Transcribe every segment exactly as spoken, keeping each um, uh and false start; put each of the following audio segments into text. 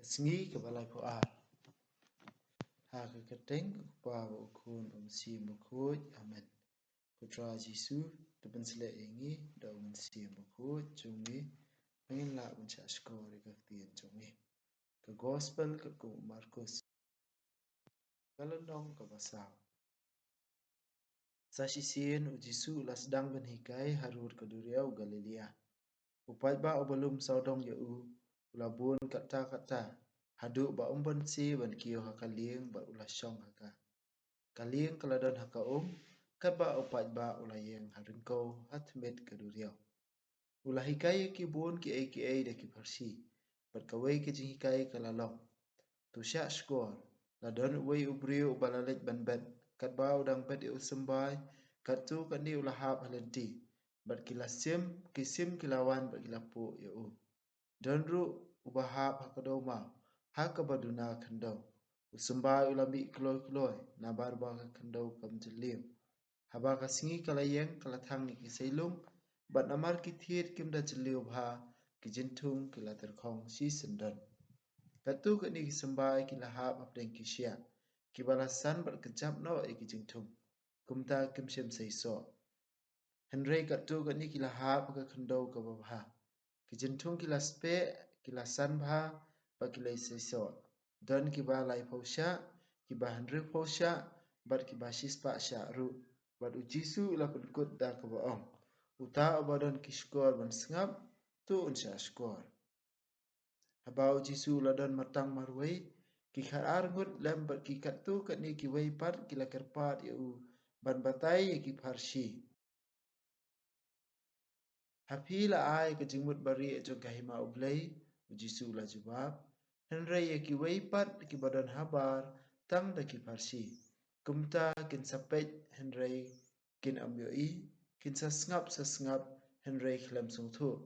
Ka sngi kaba laiphew ar. Ha ka kyrteng u Kpa bad u Khun bad u Mynsiem Bakhuid. Amen. Ko Trai Jisu, to pynsleh ïa ngi da u Mynsiem Bakhuid jong me, ba ngin lah ban shahshkor ïa ka ktien jong me. Ka Gospel katkum u Markus. Ka lynnong kaba saw. Sa shisien u Jisu u la sdang ban hikai harud ka duriaw Galilea. U paidbah uba lum sawdong ïa u, u la bun katta katta, haduh ba um banse ban kiew ha ka lieng bad u la shong ha ka. Ka lieng ka la don ha ka um, katba u paidbah u la ïeng ha ryngkew ha thmit ka duriaw. U la hikai ïa ki bun kiei kiei da ki pharshi, bad kawei ka jinghikai ka la long: To shahshkor, la don uwei u briew uba la leit ban bet, katba u dang bet ïa u symbai, katto katne u la hap ha lynti, bad ki la sim, ki sim ki la wan bad ki la puh ïa u. Don ruh uba hap ha ka dewmaw, ha kaba duna khyndew. U symbai u la mih kloi kloi, namar ba ka khyndew kam jylliew. Haba ka sngi ka la ïeng, ka la thang ïa ki seilung, bad namar ki thied kim da jylliew bha, ki jynthung ki la tyrkhong shisyndon. Katto katne ki symbai ki la hap hapdeng ki shiah, kiba la san bad kjap noh ïa ki jynthung. Kumta kim shym seisoh. Hynrei katto katne ki la hap ha ka khyndew kaba bha. Ki jynthung ki la speh, ki la san bha, bad ki la seisoh. Don kiba laiphew shah, kiba hynriewphew shah, bad kiba shispah shah ruh. Bad u Jisu u la pynkut da kaba ong: Uta uba don ki shkor ban sngap, to un shahshkor. Haba u Jisu u la don martang marwei, ki khatar ngut lem bad ki katto katne kiwei pat ki la kyrpad ïa u ban batai ïa ki pharshi. Ha phi la ai ka jingmut barieh jong ka hima U Blei, u Jisu u la jubab, hynrei ïa kiwei pat kiba don habar tang da ki pharshi. Kumta kin sa peit hynrei kin ym ïohi, kin sa sngap sa sngap hynrei khlem sngewthuh.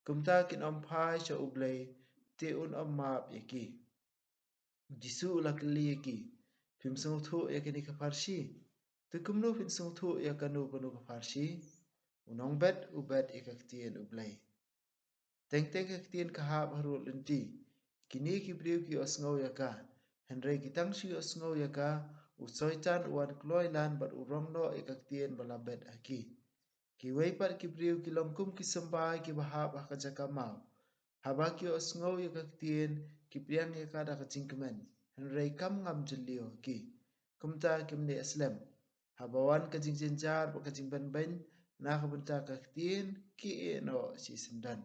Kumta kin ym phai sha U Blei, te un ym map ïa ki. U Jisu u la kylli ïa ki: Phim sngewthuh ïa kane ka pharshi? Te kumno phin sngewthuh ïa kano kano ka pharshi? U nongbet u bet ïa ka ktien U Blei. Teng teng ka ktien ka hap harud lynti. Kine ki briew ki ïohsngew ïa ka, hynrei ki tang shu ïohsngew ïa ka, u Soitan u wan kloi lan bad u rong noh ïa ka ktien ba la bet ha ki. Kiwei pat ki briew ki long kum ki symbai kiba hap ha ka jaka maw. Haba ki ïohsngew ïa ka ktien, ki pdiang ïa ka da ka jingkmen, hynrei kam ngam jylliew ha ki. Kumta kim neh slem. Haba wan ka jingjynjar bad ka jingbanbeiñ na ka bynta ka ktien, ki ïeh noh shisyndon.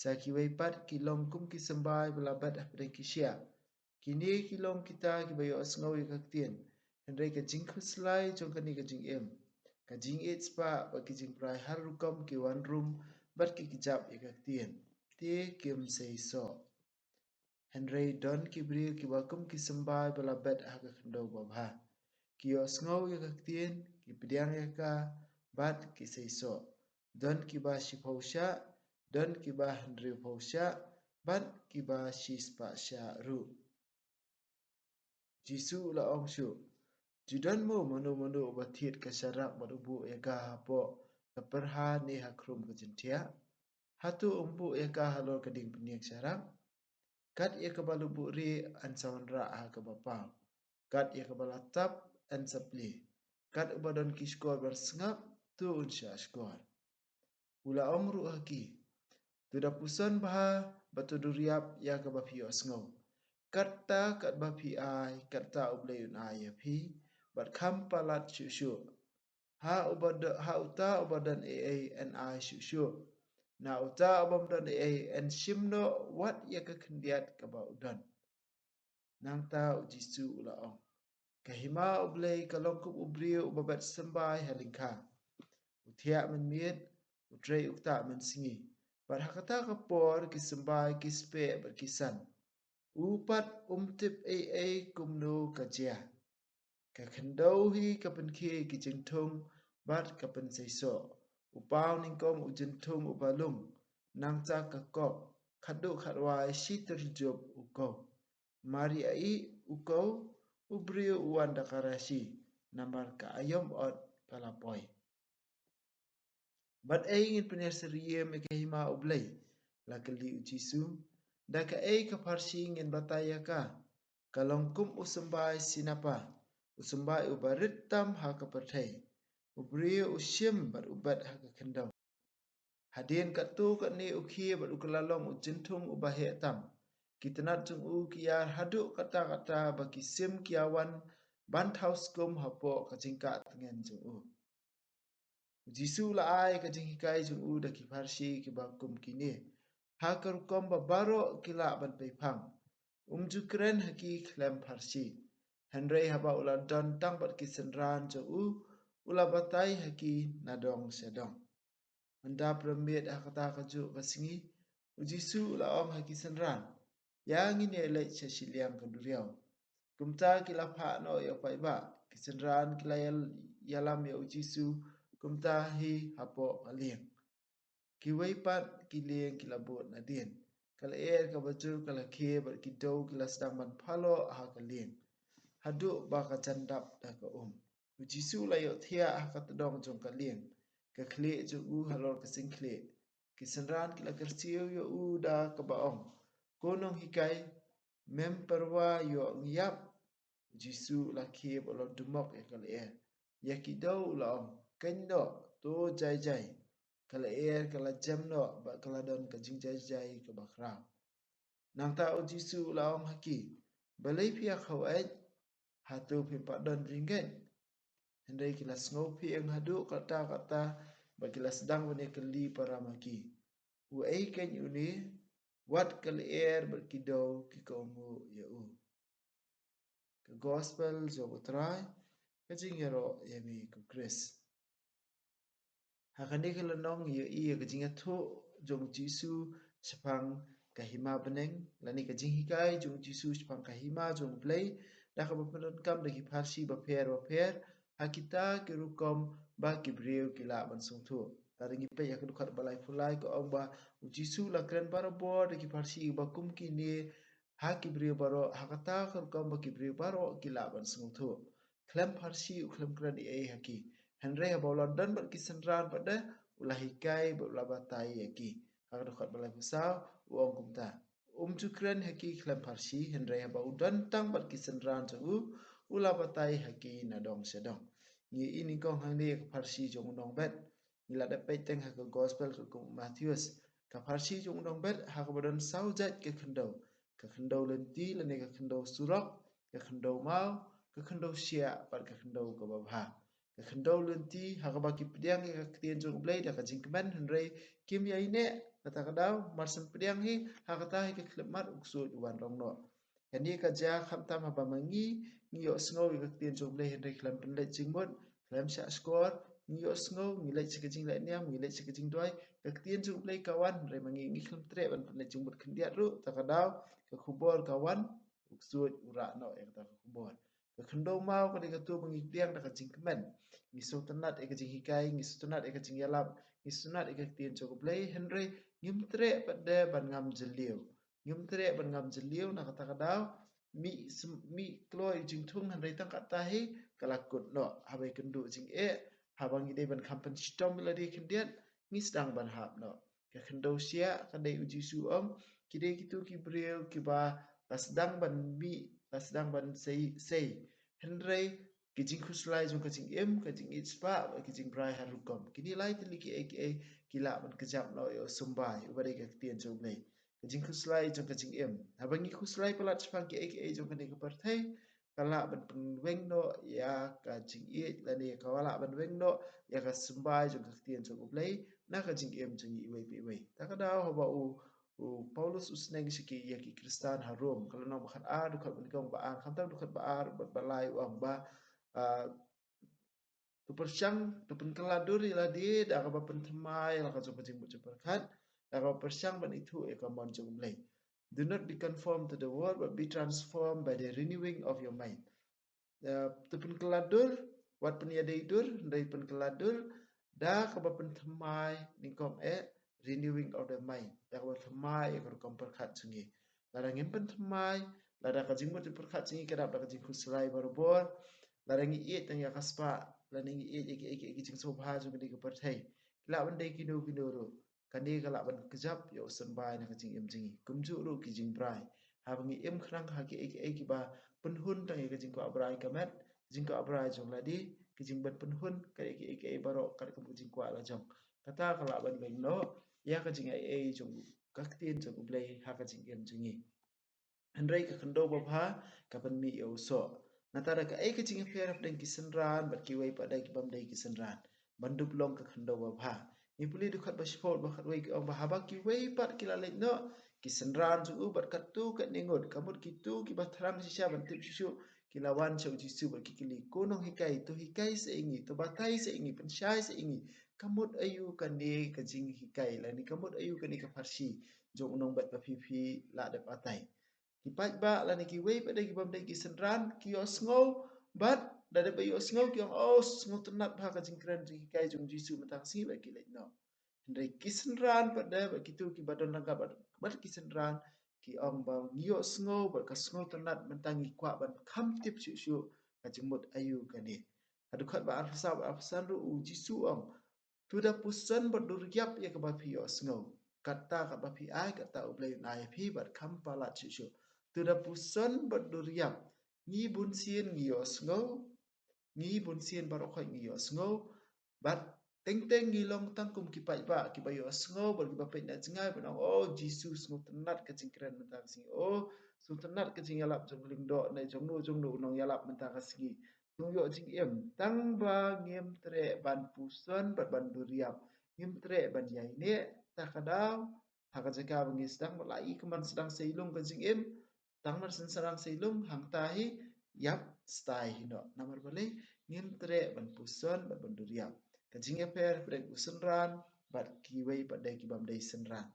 Sa kiwei pat ki long kum ki symbai ba la bet hapdeng ki shiah. Kine ki long kita kiba ïohsngew ïa ka ktien, hynrei ka jingkhuslai jong kane ka jingim, ka jingïeit spah bad ki jingprai har rukom ki wan rum bad ki kjap ïa ka ktien, te kim seisoh. Hynrei don ki briew kiba kum ki symbai ba la bet ha ka khyndew babha. Ki ïohsngew ïa ka ktien, ki pdiang ïa ka, bad ki seisoh. Don kiba shiphew shah, don kiba hynriewphew shah, bad kiba shispah shah ruh. Jisu u la ong shuh: Ju don mo mano mano uba thied ka sharak bad u buh ïa ka hapoh ka pyrha ne ha khrum ka jingthiah? Hato um buh ïa ka halor ka diengpynieng sharak? Kat ïa kaba la buhrieh yn sa wanrah ha kaba paw, kat ïa kaba la tap yn sa plie. Kat uba don ki shkor ban sngap, to un shah shkor. U la ong ruh ha ki: To da puson bha bad to duriap ïa kaba phi ïohsngew. Katta katba phi ai, katta U Blei un ai ïa phi, bad kham palat shuh shuh. Ha uba do, ha uta uba don ei ei yn ai shuh shuh. Na uta uba ym don ei ei yn shim noh wat ïa ka khyndiat kaba u don. Nangta u Jisu u la ong: Ka hima U Blei ka long kum u briew uba bet symbai ha lyngkha. U thiah mynmiet, u trei u ktah mynsngi. Bad ha kata ka por ki symbai ki speh bad ki san. U pat um tip ei ei kumno ka jia. Ka khyndew hi ka pynkhie ki jingthung bad ka pynseisoh. U paw nyngkong u jingthung uba lung, nangta ka kok, khatduh khatwai shi tyrjup u kew. Mar ïa i u kew, u briew u wan da ka rashi, namar ka aïom ot ka la poi. Bad ei ngin pynïasyriem ïa ka hima U Blei? La kylli u Jisu. Da kaei ka pharshi ngin batai ïa ka? Ka long kum u symbai sinapa, u symbai uba rit tam ha ka pyrthei. U briew u shim bad u bet ha ka khyndew. Hadien katto katne u khie bad u kylla long u jynthung uba heh tam. Ki tnat jong u ki ïar haduh katta katta ba ki sim ki ïa wan ban thaw skum hapoh ka jingkah tngen jong u. U Jisu u la ai ka jinghikai jong u da ki pharshi kiba kum kine, ha ka rukom ba baroh ki lah ban pei phang. Um ju kren ha ki khlem pharshi. Hynrei haba u la don tang bad ki synran jong u, u la batai ha ki na dong sha dong. Ynda pyrshah ha kata kajuh ka sngi, u Jisu u la ong ha ki synran, ïa ngin ïa leit sha shiliang ka duriaw. Kumta ki la phah noh ïa u paidbah, ki synran ki la ïal-, ïalam ïa u Jisu, kumta hi hapoh ka lieng. Kiwei pat ki lieng ki la bud nadien. Ka lyer kaba jur ka la khie bad ki dew ki la sdang ban phaloh ha ka lieng, haduh ba ka jan dap da ka um. U Jisu u la ïohthiah ha ka tdong jong ka lieng. Ka khlieh jong u halor ka sing khlieh. Ki synran ki la kyrsiew ïa u da kaba ong, ko nonghikai, mem pyrwa ïoh ngi ïap? U Jisu u la khie bad u la dumok ïa ka lyer. Ïa ki dew u la ong, kyndoh, to jai jai. Ka lyer ka la jem noh bad ka la don ka jingjai jai kaba khraw. Nangta u Jisu u la ong ha ki, balei phi ïa khaw-eit? Hato phim pat don jingngeit? Hynrei ki la sngew pyrshah haduh katta katta bad ki la sdang ban ïa kylli para ma ki, uei keiñ une, wat ka lyer bad ki dew ki kohnguh ïa u. Ka gospel jong u Trai. Ka jingïaroh ïa me ko Khrist. Ha kane ka lynnong ngi ïohi ïa ka jingïathuh jong u Jisu shaphang ka hima bneng, lane ka jinghikai jong u Jisu shaphang ka hima jong u Blei, da kaba pyndonkam da ki pharshi bapher bapher, ha kita ki rukom ba ki briew ki lah ban sngewthuh. Lada ngi peit ha ka dkhot ba laiphew lai ka ong ba u Jisu u la kren barabor da ki pharshi ba kum kine ha ki briew baroh, ha kata ka rukom ba ki briew baroh ki lah ban sngewthuh. Khlem pharshi u khlem kren ei ei ha ki. Hynrei haba u la don bad ki synran pat de, u la hikai bad u la batai ïa ki. Ha ka dkhot ba laiphew saw u ong kumta, um ju kren ha ki khlem pharshi, hynrei haba u don tang bad ki synran jong u, u la batai ha ki na dong sha dong. Ngi ïohi nyngkong hangne ka pharshi jong u nongbet. Ngi la dep peit teng ha ka gospel katkum u Mathaios. Ka pharshi jong u nongbet ha kaba don saw jait ka khyndew. Ka khyndew lynti lane ka khyndew surok, ka khyndew maw, ka khyndew shiah bad ka khyndew kaba bha. Ka khyndew lynti ha kaba ki pdiang ïa ka ktien jong u Blei da ka jingkmen, hynrei kim ïai neh. Kata ka daw mar shu pdiang hi, ha kata hi ka khyllipmat u ksuid u wan rong noh. Kane ka jia khamtam haba ma ngi ngi ïohsngew ïa ka ktien jong u Blei hynrei khlem pynleit jingmut, khlem shah shkor. Ngi ïohsngew, ngi leit sha ka jingleh niam, ngi leit sha ka jingduwai. Ka ktien jong u Blei ka wan hynrei ma ngi ngi khlem treh ban pynleit jingmut khyndiat ruh. Kata ka daw ka khubor ka wan, u ksuid u rah noh ïa kata ka khubor. Ka khyndew maw ka dei kato ba ngi pdiang da ka jingkmen. Ngi sngewtynnat ïa ka jinghikai, ngi sngewtynnat ïa ka jingïalap, ngi sngewtynnat ïa ka ktien jong u Blei, hynrei ngim treh pat de ban ngam jylliew. Ngim treh ban ngam jylliew. Na kata ka daw mih sm-, mih kloi u jingthung, hynrei tang katta hi ka la kut noh. Haba ïakynduh jingeh, haba ngi dei ban kham pynshitom ïa lade khyndiat, ngi sdang ban hap noh. Ka khyndew shiah ka dei u Jisu u ong, ki dei kito ki briew kiba la sdang ban mih, la sdang ban sei, sei. Hynrei ki jingkhuslai jong ka jingim, ka jingïeit spah bad ki jingbrai har rukom, kine lai tylli kiei kiei ki lah ban kjap noh ïa u symbai uba dei ka ktien jong u Blei. Ka jingkhuslai jong ka jingim. Haba ngi khuslai palat shaphang kiei kiei jong kane ka pyrthei, ka lah ban pynweng noh ïa ka jingïeit lane ka lah ban weng noh ïa ka symbai jong ka ktien jong u Blei na ka jingim jong ngi iwei pa iwei. Kata ka daw haba u, u Paulus u sneng sha ki, ïa ki Khristan ha Rom, ka lynnong ba khatar, dkhot ba nyngkong, ba ar, khamtam dkhot ba ar bad ba lai u ong ba, ah, to pyrshang, to pynkylla dur ïa lade da kaba pynthymmai la ka jong ka jingmut jingpyrkhat, da kaba pyrshang ban ithuh ïa ka mon jong u Blei. Do not be conformed to the world, but be transformed by the renewing of your mind. Eh, to pynkylla dur, wat pynïadei dur, hynrei pynkylla dur da kaba pynthymmai, nyngkong eh, renewing of the mind, da kaba thymmai ïa ka rukom pyrkhat jong ngi. Lada ngim pynthymmai, lada ka jingmut jingpyrkhat jong ngi ka dap da ka jingkhuslai barabor, lada ngi ïeit tang ïa ka spah, lada ngi ïeit ïa ki, ïa ki, ïa ki jingsngewbha jong kane ka pyrthei, ki lah ban dei kino kino ruh, Kane ka lah ban kjap ïa u symbai na ka jingim jong ngi. Kumjuh ruh ki jingbrai. Haba ngi im khnang ha kiei kiei kiba pynhun tang ïa ka jingkwah brai ka met, jingkwah brai jong lade, ki jingban pynhun ka ïa kiei kiei baroh katkum ka jingkwah la jong. Kata ka lah ban beng noh ïa ka jingaiei jong ka ktien jong U Blei ha ka jingim jong ngi. Hynrei ka khyndew babha ka pynmih ïa u soh. Nangta da kaei ka jingïapher hapdeng ki synran bad kiwei pat de ki bym dei ki synran ban dup long ka khyndew babha? Ngi pule dkhot ba shiphew bad khatwei ki ong ba haba kiwei pat ki la leit noh, ki synran jong u bad katto katne ngut, ka mut kito kiba thrang shisha ban tip shuh shuh, ki la wan sha u Jisu bad ki kylli, "Ko nonghikai, to hikai sa ïa ngi, to batai sa ïa ngi, pynshai sa ïa ngi, ka mut aïu kane ka jinghikai lane ka mut aïu kane ka pharshi jong u nongbet ba phi phi la dep batai?" Ki paidbah lane kiwei pat de ki bym dei ki synran ki ïohsngew, bad da dep ba ïohsngew ki ong, "Oh, sngewtynnat bha ka jingkren jinghikai jong u Jisu mynta ka sngi," bad ki leit noh. Hynrei ki synran pat de bad kito kiba don ryngkat bad, bad ki synran ki ong ba ngi ïohsngew bad ka sngewtynnat, mynta ngi kwah ban kham tip shuh shuh ka jingmut aïu kane. Ha dkhot ba arphew saw bad arphew san ruh u Jisu u ong, "To da puson bad duriap ïa kaba phi ïohsngew. Kata kaba phi ai, kata U Blei un ai ïa phi bad kham palat shuh shuh. To da puson bad duriap." Ngi bunsien ngi ïohsngew, ngi bunsien baroh khoit ngi ïohsngew, bad teng teng ngi long tang kum ki paidbah kiba ïohsngew bad kiba peit na jngai ban ong, "Oh, Jisu, sngewtynnat ka jingkren mynta ka sngi. Oh, sngewtynnat ka jingïalap jong u lyngdoh ne jong no jong no u nongïalap mynta ka sngi." Ngi ïoh jingim tang ba ngim treh ban puson bad ban duriap. Ngim treh ban ïaineh ta ka daw ha ka jaka ba ngi sdang, ba la i kumban sdang sei lung ka jingim. Tang ban sdang sei lung hangta hi ïap stai hi noh. Namar balei? Ngim treh ban puson bad ban duriap. Ka jingïapher hapdeng u synran bad kiwei pat de ki bym dei synran.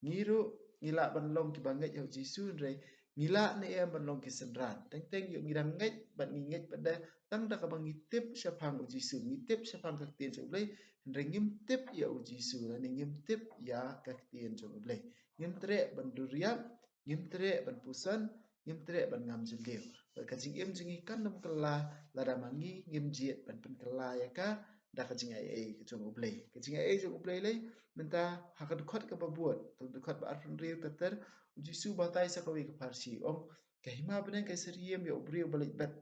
Ngi ruh ngi lah ban long kiba ngeit ïa u Jisu, hynrei ngi lah ne em ban long ki synran? Teng teng ïoh ngi dang ngeit bad ngi ngeit pat de tang da kaba ngi tip shaphang u Jisu, ngi tip shaphang ka ktien jong U Blei, hynrei ngim tip ïa u Jisu lane ngim tip ïa ka ktien jong U Blei. Ngim treh ban duriap, ngim treh ban puson, ngim treh ban ngam jylliew. Bad ka jingim jong ngi kan ym kylla lada ma ngi ngim jied ban pynkylla ïa ka da ka jingaiei jong U Blei. Ka jingaiei jong U Blei lei, mynta ha ka dkhot kaba bud, ka dkhot ba arphew hynriew ter ter, u Jisu u batai sa kawei ka pharshi, u ong, "Ka hima bneng ka syriem ïa u briew ba leit bet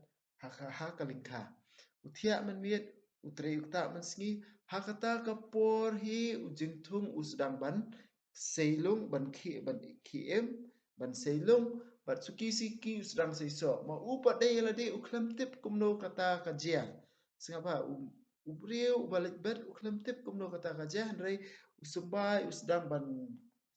ha ka, ha ka lyngkha. U thiah mynmiet, u trei u ktah mynsngi, ha kata ka por hi u jingthung u sdang ban sei lung, ban khie, ban khie im, ban sei lung, bad suki suki u sdang sei soh. Ma u pat de ïa lade u khlem tip kumno kata ka jia." Sngap bha, u, u briew uba leit bet u khlem tip kumno kata ka jia, hynrei u symbai u sdang ban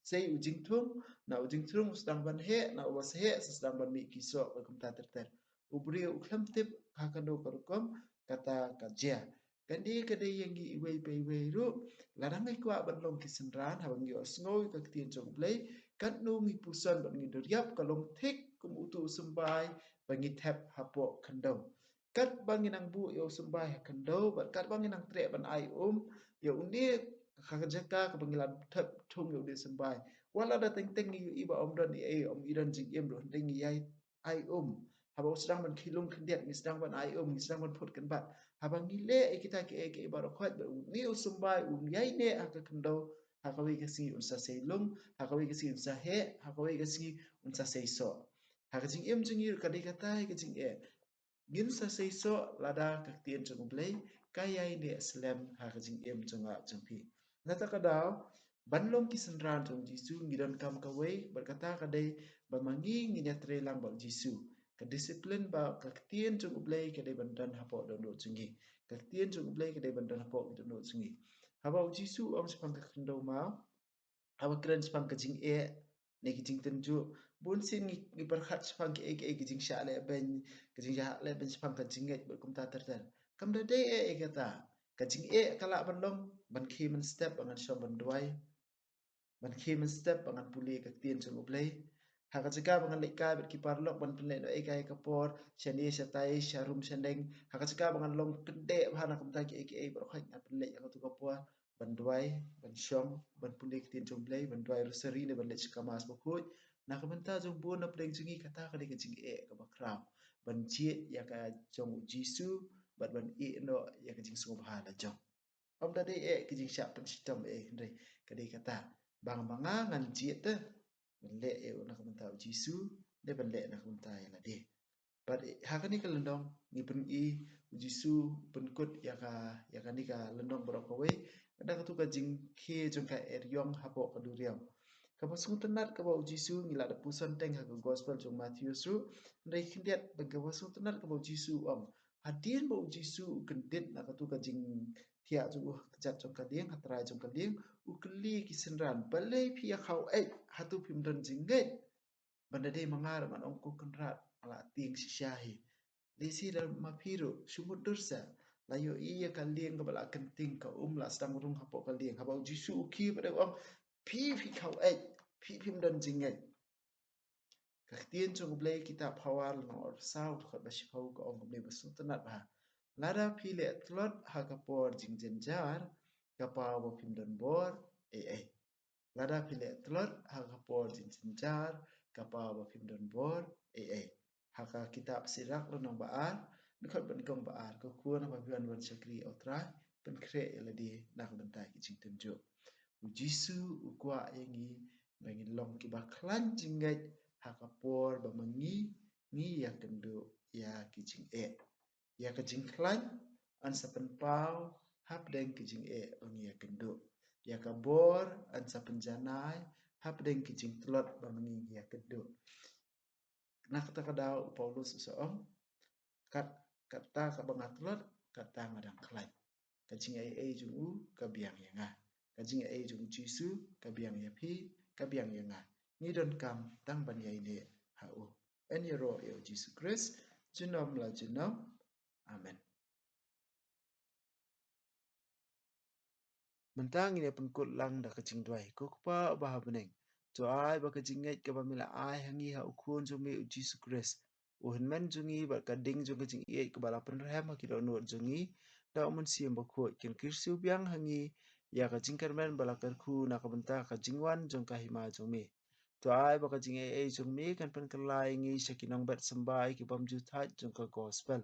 sei u jingthung, na u jingthung u sdang ban heh, na uba sa heh sa sdang ban mih ki soh, bad kumta ter ter. U briew u khlem tip ha kano ka rukom kata ka jia. Kane ka dei ïa ngi iwei pa iwei ruh, lada ngi kwah ban long ki synran, haba ngi ïohsngew ïa ka ktien jong U Blei, katno ngi puson bad ngi duriap ka long thik kum uto u symbai ba ngi thep hapoh khyndew. Katba ngi nang buh ïa u symbai ha khyndew, bad katba ngi nang treh ban ai um ïa une ha ka jaka kaba ngi la thep thung ïa une u symbai. Wat lada teng teng ngi ïohi ba ym don ei ei, ym i don jingim ruh, hynrei ngi ïai ai um. Haba u sdang ban khie lung khyndiat, ngi sdang ban ai um, ngi sdang ban phut kynbat. Haba ngi leh ïa kita kiei kiei baroh khoit, bad une u symbai un ïaineh ha ka khyndew, ha kawei ka sngi un sa sei lung, ha kawei ka sngi un sa heh, ha kawei ka sngi un sa sei soh. Ha ka jingim jong ngi ruh ka dei kata hi ka jingeh. Ngin sa sei soh lada ka ktien jong U Blei ka ïaineh slem ha ka jingim jong nga jong phi. Nangta ka daw, ban long ki synran jong u Jisu ngi donkam kawei, bad kata ka dei ba ma ngi ngin ïatrei lang bad u Jisu. Ka disiplin ba ka ktien jong U Blei ka dei ban don hapoh dohnud jong ngi. Ka ktien jong U Blei ka dei ban don hapoh dohnud jong ngi. Haba u Jisu u ong shaphang ka khyndew maw, haba kren shaphang ka jingeh ne ki jingtynjuh, bun sien ngi, ngi pyrkhat shaphang kiei kiei, ki jingshah lehbeiñ, ki jingshah lehbeiñ shaphang ka jingngeit bad kumta ter ter. Kam da dei eh ïa kata. Ka jingeh ka lah ban long ban khie mynstep ba ngan shong ban duwai, ban khie mynstep ba ngan pule ka ktien jong U Blei. Ha ka jaka ba ngan leit kai bad ki paralok ban pynleit noh ei kai ka por shane shatai, sharum shaneng, ha ka jaka ba ngan long kyndeh bha na kumta kiei kiei baroh khoit, ngan pynleit ha katu ka por ban duwai, ban shong, ban pule ka ktien jong U Blei, ban duwai rosary ne ban leit sha ka Mass bakhuid. Na ka bynta jong bun na pdeng jong ngi, kata ka dei ka jingeh kaba khraw, ban jied ïa ka jong u Jisu bad ban ïeh noh ïa ka jingsngewbha la jong. Ym da dei eh ki jingshah pynshitom eh, hynrei ka dei kata ba nga, ba nga ngan jied te ban leh eh na ka bynta u Jisu, dei ban leh na ka bynta ïa lade. Bad ha kane ka lynnong ngi pyni u Jisu pynkut ïa ka, ïa kane ka lynnong baroh kawei da katu ka jingkhie jong ka eriong hapoh ka duriaw. Kaba sngewtynnat kaba u Jisu ngi la da puson teng ha ka gospel jong Mathaios ruh, hynrei khyndiat ba kaba sngewtynnat kaba u Jisu u ong. Hadien ba u Jisu u kyndit na katu ka jingthiah jong u ha kjat jong ka lieng, ha trai jong ka lieng, u kylli ki synran, balei phi ïa khaw eit, hato phim don jingngeit? Ban da dei ma nga ruh ngan ong ko Kynrad, nga la tieng shisha hi. Lehse da ma phi ruh, shu mutdur sa. La ïohi ïa ka lieng kaba la kynting, ka um la sdang rung hapoh ka lieng. Haba u Jisu u khie pat u ong, phi phi khaw eit, phi phim don jingngeit. Ka ktien jong U Blei kitab Hawa lynnong arphew saw dkhot ba shiphew ka ong kumne ba sngewtynnat bha. Lada phi leh tlot ha ka por jingjynjar, ka paw ba phim don bor ei ei. Lada phi leh tlot ha ka por jingjynjar, ka paw ba phim don bor ei ei. Ha ka kitab Sirak lynnong ba ar, dkhot ba nyngkong ba ar, ko khun haba phi wan ban shakri ïa U Trai, pynkhreh ïa lade na ka bynta ki jingtynjuh. U Jisu u kwah ïa ngi ba ngin long kiba khlaiñ jingngeit ha ka por ba ma ngi ngi ïakynduh ïa ki jingeh. Ïa ka jingkhlaiñ yn sa pynpaw hapdeng ki jingeh ba ngi ïakynduh. Ïa ka bor yn sa pynjanai hapdeng ki jingtlot ba ma ngi ngi ïakynduh. Na kata ka daw u Paulus u sa ong, kat, kata kaba nga tlot, kata nga dang khlaiñ. Ka jingaiei jong u ka biang ïa nga. Ka jingaiei jong u Jisu ka biang ïa phi, ka biang ïa nga. Ngi donkam tang ban ïaineh ha u. Yn ïaroh ïa u Jisu Khrist junom la junom. Amen. Mynta ngin ïa pynkut lang da ka jingduwai. Ko Kpa uba ha bneng, to ai ba ka jingngeit kaba me la ai ha ngi ha u Khun jong me u Jisu Khrist, u Hynmen jong ngi bad ka ding jong ka jingïeit kaba la pynrhem ha ki dohnud jong ngi da u Mynsiem Bakhuid, kin kyrsiew biang ha ngi ïa ka jingkyrmen ba la kyrkhu na ka bynta ka jingwan jong ka Hima jong me. To ai ba ka jingaiei jong me kan pynkylla ïa ngi sha ki nongbet symbai ki bym ju thait jong ka gospel.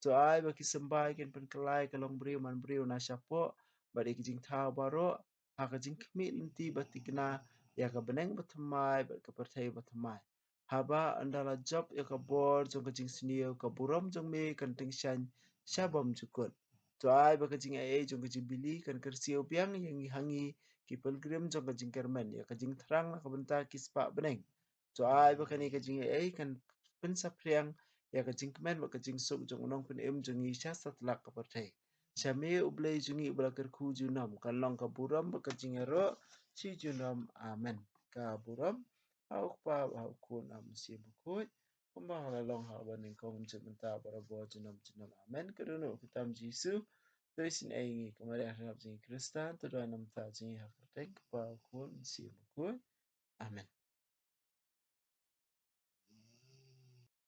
To ai ba ki symbai kin pynkylla ïa ka longbriew manbriew na shapoh bad ïa ki jingthaw baroh ha ka jingkhmih lynti ba thikna ïa ka bneng bathymmai bad ka pyrthei bathymmai. Haba ynda la jop ïa ka bor jong ka jingsniew, ka burom jong me kan tyngshaiñ sha bymjukut. To ai ba ka jingaiei jong ka Jubili kan kyrsiew biang ïa ngi ha ngi ki pilgrim jong ka jingkyrmen, ïa ka jingthrang na ka bynta ki spah bneng. To ai ba kane ka jingaiei kan pynsaphriang ïa ka jingkmen bad ka jingsuk jong u Nongpynim jong ngi sha satlak ka pyrthei. Sha me U Blei jong ngi uba la kyrkhu junom, kan long ka burom bad ka jingïaroh shi junom. Amen. Ka burom ha u Kpa, ha u Khun, ha u Mynsiem Bakhuid, kumba la long ha kaba nyngkong, mynta, barabor, junom junom. Amen. Ka dohnud u kyrteng Jisu, to isynei ïa ngi. Ka Maria Khynnah jong ngi Khristan, to duwai namar jong ngi ha ka kyrteng Kpa, Khun, Mynsiem Bakhuid. Amen.